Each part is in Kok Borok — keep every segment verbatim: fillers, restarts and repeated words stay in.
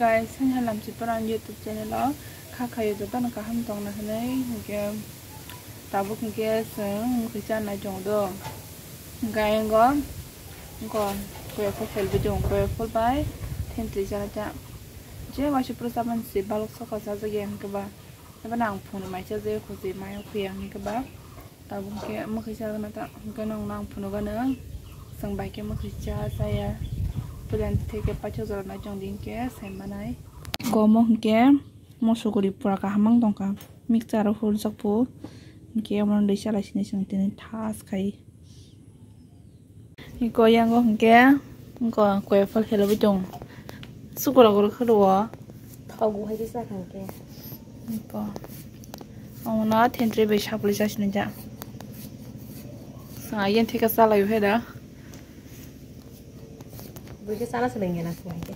Guys, sengha lamchi porang YouTube channel o kha khayo jotono kaham tongna hinwi, hinkhe tabuk hinkhe chwng mwkhwi chanai tongo do. Hinkhe ayang go, go, koya phol phelbi tongo, koya phol bai thentwi chana cha. Je waisa pura chaban si balok sokha chajakya hinkhe ba. Eba nang phunuk mai chajakya khusi mayo khuya hinkhe ba. Tabuk khe mwkhwi cha gana ta, hwnkhe nwng nang phunukgano, chwng bai khe mwkhwi cha chaya. Puila theke paithak jora nai chwng din khe sai manai. Komo hwnkhe mosuguri pura kaham wng tongkha, mixture o hurjak phu, hwnkhe omo rwi chalai sini chwng tini thas khai. Iko yango hwnkhe, iko koi phal helogwi tongo. Sukura guru khwlwio. Thogo hai khe sakha hwnkhe. Iko. Omono thentwrwi bai sapli chasini ja. Sa yen thika chalai phai da. Bui khe chana seleng gena khe.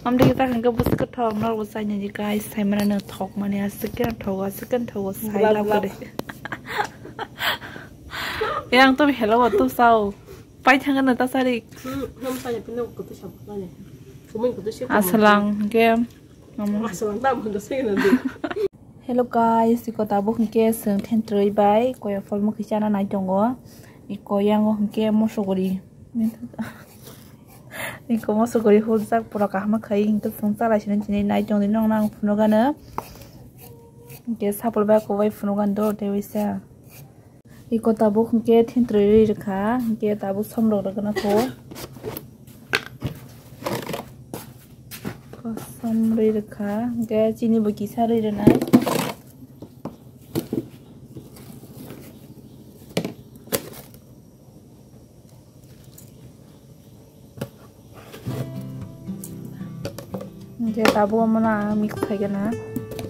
Amtwi khe sakha hwnkhe bwswk thok norok bo chainani guys, sai mano thok mani aswk khe thok aswk khe thok sai lab kare. Yang to hello to sao. Pai thangna ta sari. Hmm, nam pai pino ko to sab kane. Kumin ko to sab. Asalang hwnkhe. Asalang dam hwnkhe sengna di. Hello guys, iko tabuk hwnkhe chwng thentwrwi bai koya phol mwkhwi chana nai tongo. Iko yango hwnkhe mosuguri. Iko mosuguri hurjak pura kaham khai hwnkhe chwng chalai sini chini nai tongdi nwng nang phunukgano. Hwnkhe sapul bai kubai phunukgano do tei waisa. Iko tabuk hwnkhe thentwrwi rwkha, hwnkhe tabuk somrok rwgwna kho. Somrwi rwkha, hwnkhe chini bo kisa rwi rwnai. Hwnkhe tabuk omono ang mix khaigana.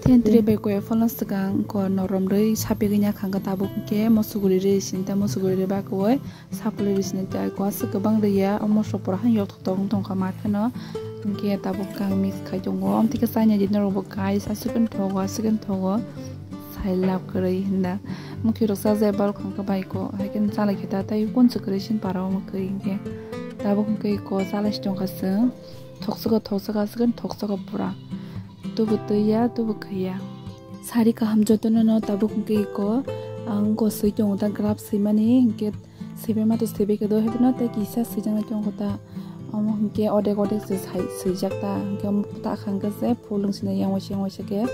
Thentwrwi bai koi aphalno swkang ko norom rwi sapigwi nya khangkha tabuk hwnkhe mosuguri rwi sinta mosuguri rwi bakoi sapli rwi sinta ko aswk kwbang rwi ya omo sopor han yok thok tong tongkha mathano hwnkhe tabuk khe ang mix khai tongo. Amtwi khe chaina di norok bo guys aswk wng thogo aswk wng thogo. Sai lab kwrwi hinda. Mwkhwi rok chajai borok hwnkhe bai ko, hai khe chalai khe ta tei kunsu kwrwi sin para o mwkhwi hinkhe. Tabuk hwnkhe ko chalai si tongkha chwng. Thoksugo thoksugo aswk thoksugo pura. Tubu twi ya, tubu khwi ya. Sari kaham jotono no tabuk hwnkhe ko ang ko swi tongo ta graph swimani hinkhe. Sebe ma to sebe khe do, hepno tei kisa swijak nai tongo ta. Omo hwnkhe odek odek se sai swijak ta, hwnkhe omo ta khangkhe se phulung sina yang waisa yang waisa khe.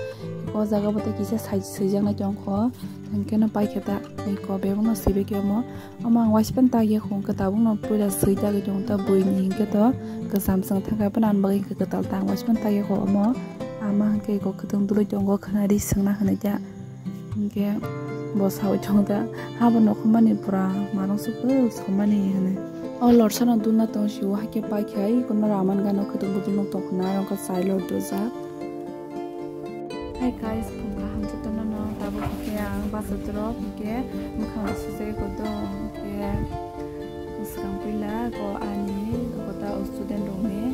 O jaga bo tei kisa sai swijak nai tongkho, hwnkhe no paikhe ta. Eko bebak no sebe khe omo, omo ang waisa pen ta yakho hwnkhe tabuk no puila swi ta khe tongo ta buini hwnkhe to kwcham chwng thangkha phano ani bagwi hwnkhe kwtal ta ang waisa pen ta yakho omo. Ama hwnkhe eko kwthwng duloi tongo khwnari swngna hwnwi ta. Hwnkhe bo saui thong ta, habo nokhormani pura manung se kwrwi somani hinwi. O lorsano dulna tong sio, hakhe paikha, iko no raman gano kwtwk budulno tongkhna, aro khe chai lor dojak. Hi guys, phung kaham jotono no, tabuk hwnkhe ang bachai torok hwnkhe mwkhang sujai kodo hwnkhe. Swkang puila ko ani ko ta student rokni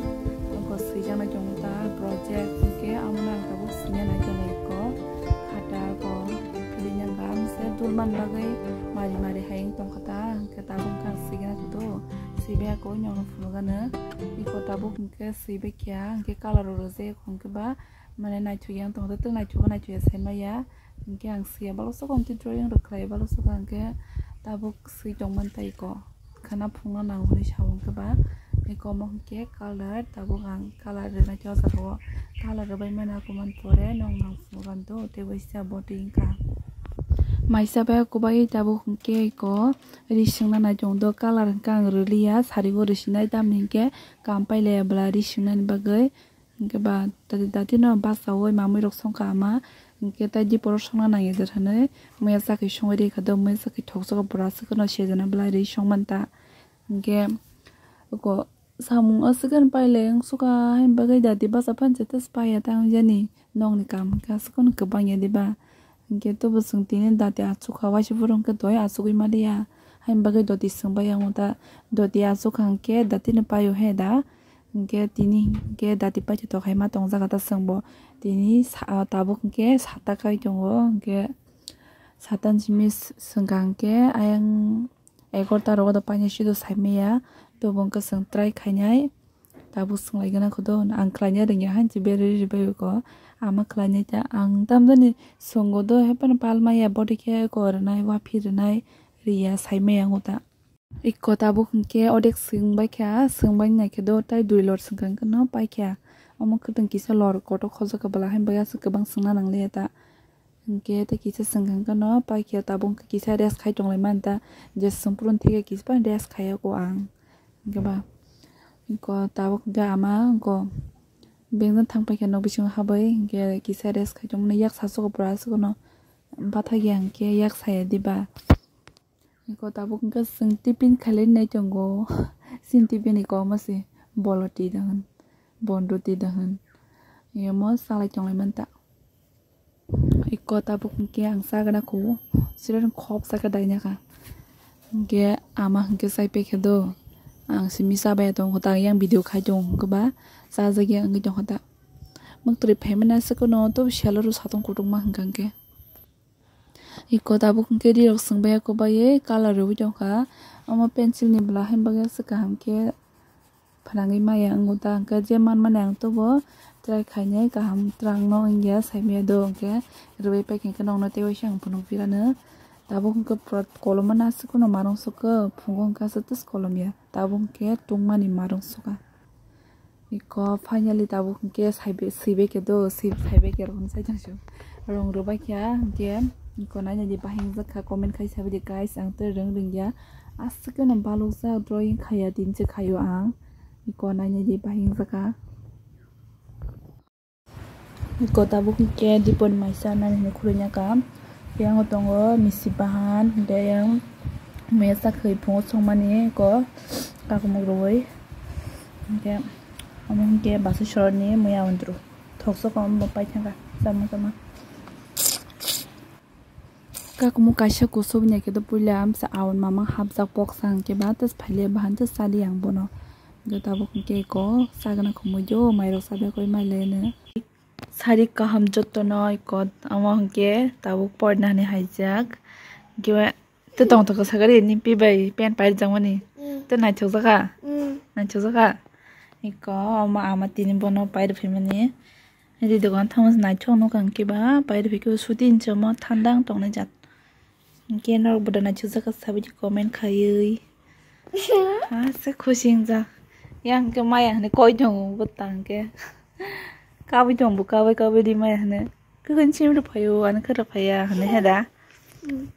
ko swijaknai tongo ta project hwnkhe amo no ang tabuk swina nai tongo ko khata ko kilinyang ka amse dulman bagwi mari mari hai wng tongkha ta hwnkhe tabuk wngkha swigena kudu swibai ko wngya phunukgano iko tabuk hwnkhe swibai kha hwnkhe colour rok rwjak hwnkhe ba mane naithok ya wng tongkha ta naithok naithok ya sai maya hwnkhe ang swiya balok sokha hwnkhe drawing rok khlai balok sokha hwnkhe tabuk swi tongmani tai ko. Khana phungna nango hinwi sao hwnkhe ba, eko omo hwnkhe colour, tabuk ang colour rwna khe o jaga o colour rwbai mano, ako man pore nwng nang phunukgani do, tei waisa botwi wngkha. Maisa bai eko bai tabuk hwnkhe eko ri swngna nai tongo do, colour hwnkhe ang rwliya, sari o rwsinai, tamni hwnkhe kam pailaiya bwla ri swngnani bagwi. Hwnkhe ba dati, dati no bachawui mamui rok songkha ama, hwnkhe tai dipor o songna nangya jer hinwi muya chakhe songwi rikha do, muya chakhe thokjago bwra swkhe no sejana bwlai rwi songmanta. Hwnkhe oko samung aswk ani pailai wngsukha, haini bagwi dati bacha phano jeto se paiya ta wng jani nokni kam hwnkhe aswk no kwbangya diba. Hwnkhe tobo chwng tini dati achukha, waisa borok hwnkhe doi achugwi maliya. Haini bagwi doti swngbai yango ta, doti achukha hwnkhe datino paio he da. Hwnkhe tini hwnkhe dati paithatok hai ma tongjaga ta chwngbo. Tini sa-, tabuk hwnkhe sata kai tongo, hwnkhe sata ni simi s-, swngkha hwnkhe ayang egarota rogo do painai suido saimaya. Tobo hwnkhe chwng try khainai. Tabuk swnglaigwna kho do, ang khlaina rwngya hainse berwi rwbai ko. Ama khlainai ta ang tamjani songo do, hephano palmaya bode khe ko rwnai, waphi rwnai, riya saimaya ang ta. Iko tabuk hwnkhe odek swngbai kha, swngbai naikhe do tai dui lor swngkha hwnkhe no paikha. Omo kwtwng kisa lor kotor khojak kha bwla, hain bagwi aswk kwbang swngna nangliya ta. Hwnkhe tei kisa swngkha hwnkhe no paikha, tabuk hwnkhe kisa rest khai tonglaimani ta, je swngphuru thikhe kisa rest khaiya ko ang. Hwnkhe ba iko tabuk hwnkhe ama iko bengjan thang paikha nok bisingo habwi, hwnkhe kisa rest khai tongmani yak sasukgo pura aswkno bathakya hwnkhe yak saya diba. Iko tabuk hwnkhe chwng tiffin khailai nai tongo. Chini tiffin iko omo se boloti da hwn, bondoti da hwn. Iyamo salai tonglai manta. Iko tabuk hwnkhe ang chagana kho, sireni khop chakhe daina kha. Hwnkhe ama hwnkhe chai paikha do. Ang simi chabaya tong kho ta, yang video khai tong kho ba, chajakya wngwi tong kho ta. Mwktwrwi phaimani aswk no to salo rw satung kutung ma hwnkha hwnkhe. Iko tabuk hwnkhe rirok swngbai ako bai colour rwui tongkha. Omo pencil ni bwla haino bagwi aswk kaham khe phnangwi maya wngo ta, hwnkhe je manmani ang tobo try khainai kaham twrangno wngya saimaya do, hwnkhe rwui paikha hwnkhe nokno tei waisa ang phunuk pirano. Tabuk hwnkhe kolomano aswk no marung sukha, phungo hwnkhe aswk tes kolomya, tabuk hwnkhe tungmani marung sukha. Iko finally tabuk hwnkhe saibe-, swibe khe do, swi-, saibe khe rokni sai tongsu. Rong rwbai khe hwnkhe iko nainani bahai wngjak kha, comment khai sabai di guys, ang tei rwng rwngya. Aswk no balokjak drawing khaiya, tini se khaio ang. Iko nainani bahai wngjak kha. Iko tabuk hwnkhe Dipon maisa nani hinwi khurui naka. Yang tongo misi bahan, hwnkhe yang mesa khwi phungo songmani iko kakumuk rwui. Hwnkhe omo hwnkhe basa soroni muya undru. Thoksa kom bo paithangkha, chama chama. Kakumu kaisa kusubni khe do puila amsa aun mamang hapjak boksa hwnkhe ba tes phaile bahan tes sadi ang bono. Hwnkhe tabuk hwnkhe iko sagana khumui jo mairok sabai koi maileno. Sari kaham jotono iko omo hwnkhe tabuk porna hinwi haijak. Hwnkhe ba tei tongthok sakari ni pi bai pen pai rijak mani. Mm. Tei naithok jaka? Mm. Naithok jaka? Iko omo ama tini bono pai rw phaimani. Ri dogan thango naithok nukha hwnkhe ba pai rw phaikhe suti hinwi omo thanda wng tongnai jat. Hwnkhe norok bo da naithok jaka sabai di comment khaiwi. Ha se khusi wngjak. Yang hwnkhe maya hinwi koi tongo bwtang hwnkhe. Kabui tongbo kabai kabai di maya hinwi. Kwkhwrang chini rw phaio, ani khe rw phaiya hinwi he da. Mm.